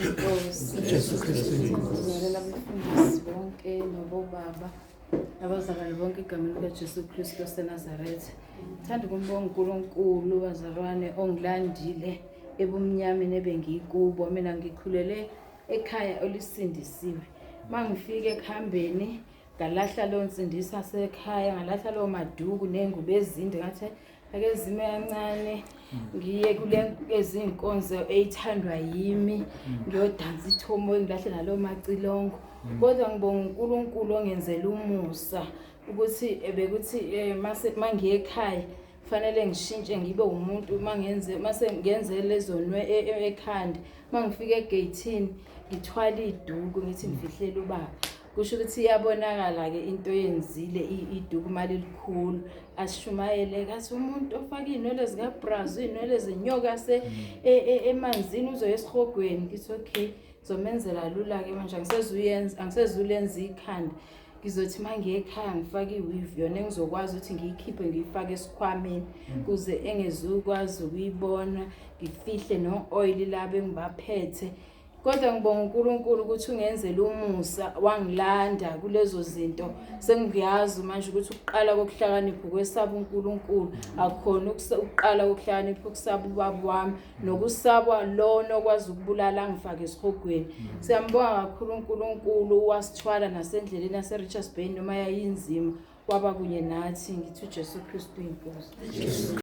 Inkosi. Jesu Kristu inkosi. Ngibingelela abafundisi bonke nobobaba nabazalwane bonke egameni likaJesu Kristu waseNazaretha. Thanda ukumbonga uNkulunkulu bazalwane ongilandile ebumnyameni ebengikubo. Mina ngikhulele ekhaya olisindisiwe. Mangifika ekuhambeni ngalahla leyo nsindiso yasekhaya, ngalahla leyo maduku ney'ngubo ezinde, ngathi ake zime kancane ngiye kule ezinkonzo eyithandwa yimi, ngiyodansa ithomo, ngilahle nalowo macilongo. Kodwa ngibonga uNkulunkulu ongenzela umusa ukuthi bekuthi mase mangiye ekhaya fanele ngishintshe ngibe umuntu, mangenze mase ngenze lezo nwe ekhanda, mangifika egeyithini ngithwala iduku ngithi ngifihlela ubaba. Kusho ukuthi iyabonakala-ke into oyenzile, iduku mali likhulu. Asishumayele kathi umuntu ofake iy'nwele zikabrazo, iy'nwele zenyoka se emanzini uzoya esihogweni. Ngithi okay, ngizomenzela lula-ke manje, angisezuyenza, angisezulenza ikhanda. Ngizothi uma ngiye ekhaya ngifake i-weave yona engizokwazi ukuthi ngiyikhiphe ngiyifake esikhwameni kuze engezukwazi ukuyibona, ngifihle no-oil labo engibaphethe. Kodwa ngibonga uNkulunkulu ukuthi ungenzele umusa wangilanda kulezo zinto. Sengiyazi manje ukuthi ukuqala kokuhlakanipha ukwesaba uNkulunkulu, akukhona ukuqala kokuhlakanipha ukusaba ubaba wami nokusaba lona okwazi ukubulala angifake esihogweni. Siyambonga kakhulu uNkulunkulu wasithwala nasendleleni yase-Richards Bay noma yayinzima, waba kunye nathi. Ngithi uJesu Kristu inkosi.